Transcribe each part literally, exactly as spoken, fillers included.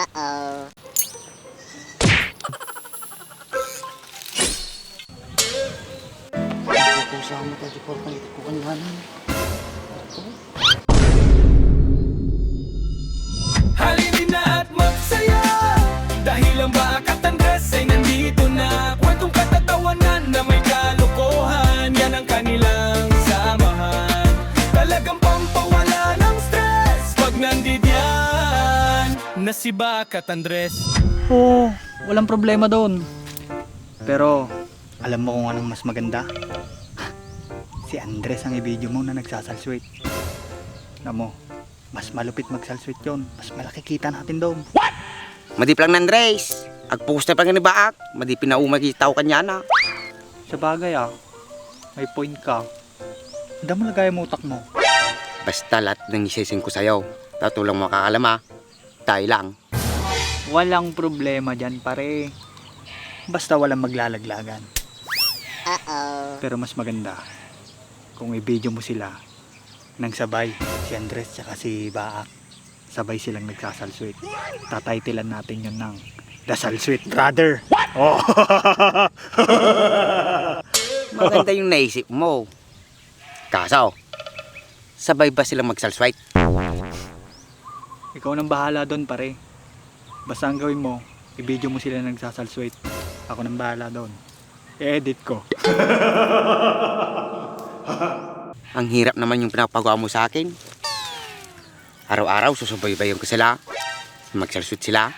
Kukusa mo tayo di portang iti kukanyanan. Halina at magsaya dahil ang Baak at Andres ay nandito na. Kwentong katatawanan na may kalokohan, yan ang kanilang samahan. Talagang pampawala ng stress pag nandidiyan na si Baak at Andres. Oo, walang problema doon. Pero, alam mo kung anong mas maganda? Si Andres ang i-video mo na nagsasalswit. Alam mo, mas malupit magsalswit yon. Mas malaki kita natin doon. Madi pa lang ni Andres. Agpokus na pa nga ni Baak. Madi pinaumay kita kanyana. Sa bagay ah, may point ka. Damo lagay mo utak mo. Basta lahat ng isesend ko sa'yo. Tatulong mo kakalam ah. Tayo lang. Walang problema dyan, pare. Basta walang maglalaglagan. Uh-oh. Pero mas maganda kung i-video mo sila nang sabay si Andres tsaka si Baak. Sabay silang nagsasalswit. Tataytilan natin yun ng The Salswit Brother. Oh. Maganda yung naisip mo. Kaso, sabay ba silang magsalswit? Ikaw nang bahala doon, pare. Basta ang gawin mo, i-video mo sila nagsasalswit. Ako nang bahala doon. I-edit ko. Ang hirap naman yung pinapagawa mo sa akin. Araw-araw, susubaybayan ko sila. Magsalswit sila.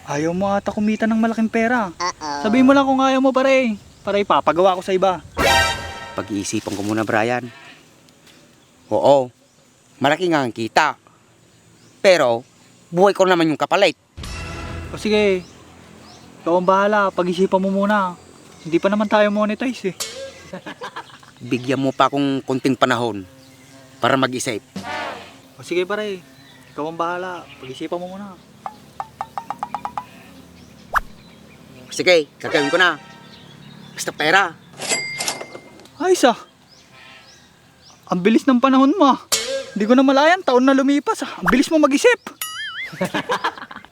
Ayaw mo ata kumita ng malaking pera. Uh-oh. Sabihin mo lang kung ayaw mo, pare. Para ipapagawa ko sa iba. Pag-iisipan ko muna, Brian. Oo, malaki nga ang kita. Pero, buhay ko naman yung kapalit. O sige, ikaw ang bahala. Pag-isipan mo muna. Hindi pa naman tayo monetize eh. Bigyan mo pa akong konting panahon para mag-isip. O sige, pare. Ikaw ang bahala. Pag-isipan mo muna. Sige, gagawin ko na. Basta pera. Ayos ah. Ang bilis ng panahon mo ah. Hindi ko na malayan, taon na lumipas ah. Ang bilis mo mag-isip.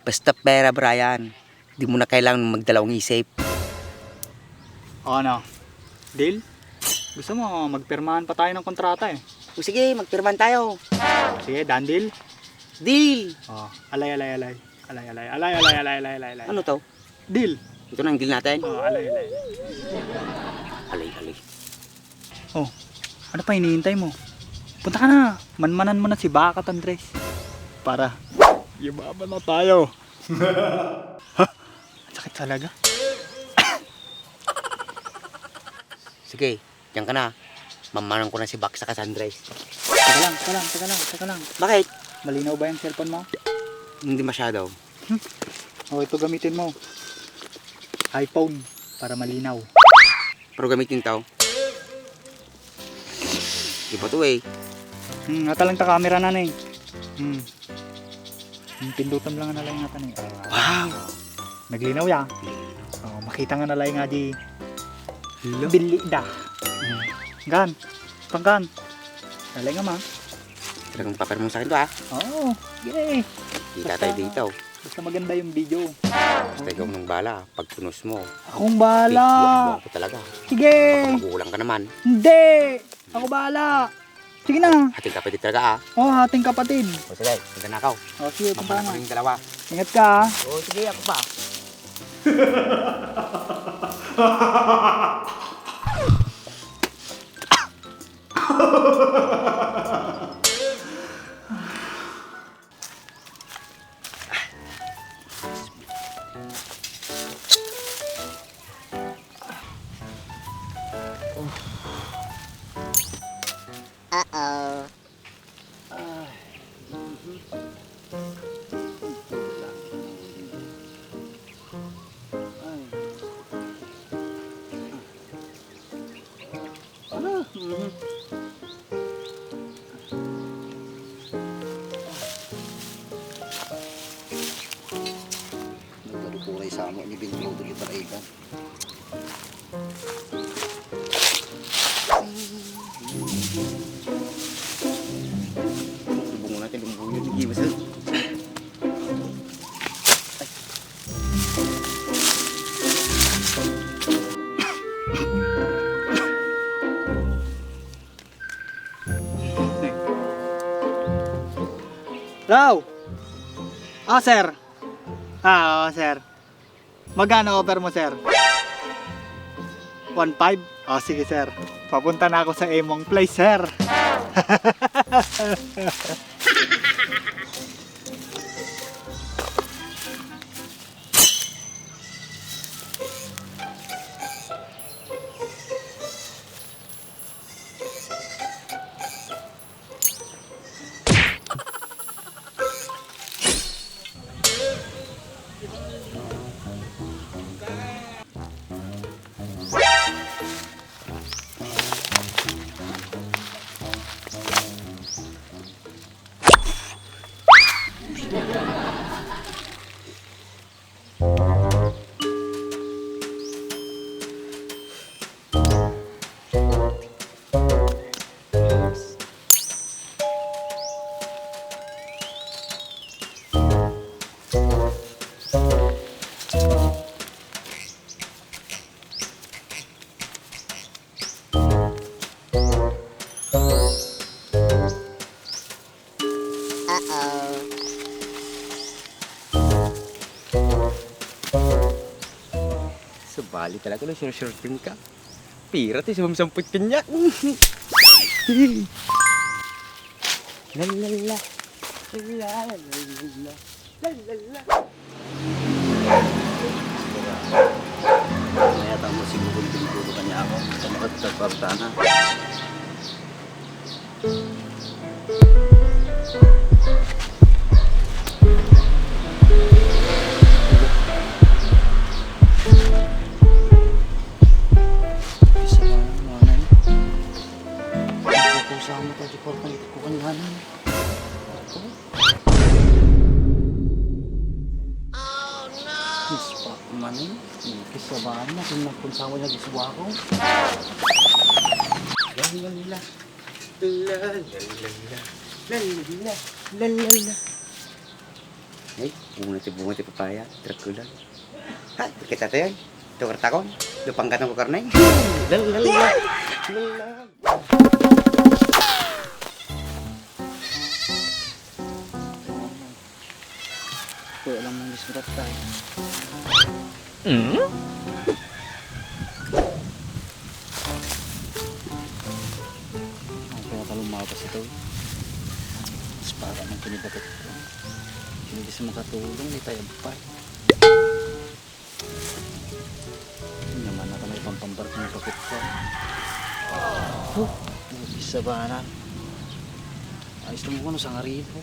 Basta pera, Brian. Di mo na kailangan magdalawang isip. O ano? Deal? Gusto mo magpirmahan pa tayo ng kontrata eh? O sige, magpirmahan tayo. Sige, done deal? Deal! O, alay, alay, alay. Alay, alay, alay, alay, alay, alay, alay, alay. Ano to? Deal. Ito na ang deal natin? O, alay, alay. Alay, alay. O, ano pa hinihintay mo? Punta ka na. Manmanan mo na si Baak at Andres. Para yumaman na tayo. Ha? Ang sakit talaga. Sige, diyan ka na. Manmanan ko na si Baak saka si Andres. Teka lang, teka lang, teka lang, teka lang. Bakit? Malinaw ba yung cellphone mo? Hindi masyado. Hmm? O, ito gamitin mo. iPhone, para malinaw. Pero gamitin tao. Iba to eh. Hmm, natalang ta camera na na eh. Hmm. Hmm, pindutan lang na lang natin eh. Ah. Wow! Naglinaw ya. O, makita nga na lang nga di. Hello? Bili da. Hmm. Gan. Panggan. Nalay nga ma. Talagang papel mo sa akin to ah. Oo. Yay. Kita tayo dito. Basta maganda yung video. Basta ikaw nang bala. Pagpunos mo. Akong bahala. Bigyan mo ako talaga. Sige. Baka magulang ka naman. Hindi. Ako bahala. Sige na. Ating kapatid talaga, ah. Oo, ating kapatid. O, sige. Punta na ako. O, sige, punta na. Mamahalin ko yung dalawa. Ingat ka, ah. O, sige, ako pa. Uh-oh. Ano? Mhm. Nagkadukuray sa amo ni Bing Rodrigo Baraigan. Bungo natin, bungo yun, sige, basta. Hello? Ah, sir. Ah, oo, sir. Magkano offer mo, sir? One five? Oh, sige, sir. Papunta na ako sa imong place, sir. Uh-oh. Sabali talaga no, sure-sure ka. Pira ti sumsampot kaniak. La, la, la. La, la, la, la. La, la, la. Kaya tamo siguro yung pinagbubutan niya ako. Sa makatagpartana. Isa lang, mga nai. Kukusa mo tayo, di ko kanya. Ispak man eh. Kisabaan na, kung nagpunsawa niya, giswa ko. Ganyan nila. La, la, la, la. La, la, la. La, la, la. Ay, bunga ti, bunga ti papaya. Dracula. Ha, kita tayo. Tukar takon. Lupang katong karne. La, la, la. La, la. Wala lang mong disgrasya. Hmm? Ang pinakalumapas ito. Mas para ng kinibagat ko. Hindi siya makatulong, may tayag pa. Naman na kami pampambarko ng pakit ko. Oh, bisa ba na? Ayos lang mo, ano, sangaribo.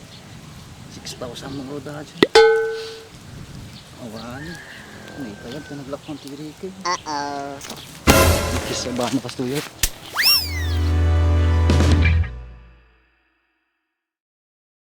Six thousand mo, bro, dahil siya. Awan. May tayag ka naglakpan ti Enrique. Uh-oh. Bisa ba na, Pastuyo?